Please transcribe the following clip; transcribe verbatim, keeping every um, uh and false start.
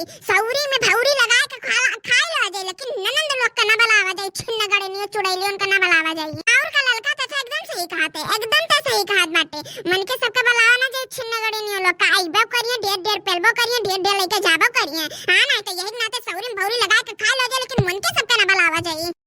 सौरी में भौरी लगाए के खा, खाई लो जाई, लेकिन ननंद लोग का ना बुलावा जाई, छिन्नगड़नियो चुड़ैलियन का ना बुलावा जाई। और का ललका चाचा एकदम सही कहत है, एकदम ते सही कहत बाटे। मन के सबका बुलावा ना जाई, छिन्नगड़नियो लोग का आइबो करिए, ढेर ढेर पेलबो करिए, ढेर ढेर लेके जाबो करिए। हाँ, ना तो यही नाते सौरी में भौरी लगाए के खा लो जाई, लेकिन मन के सबका ना बुलावा जाई।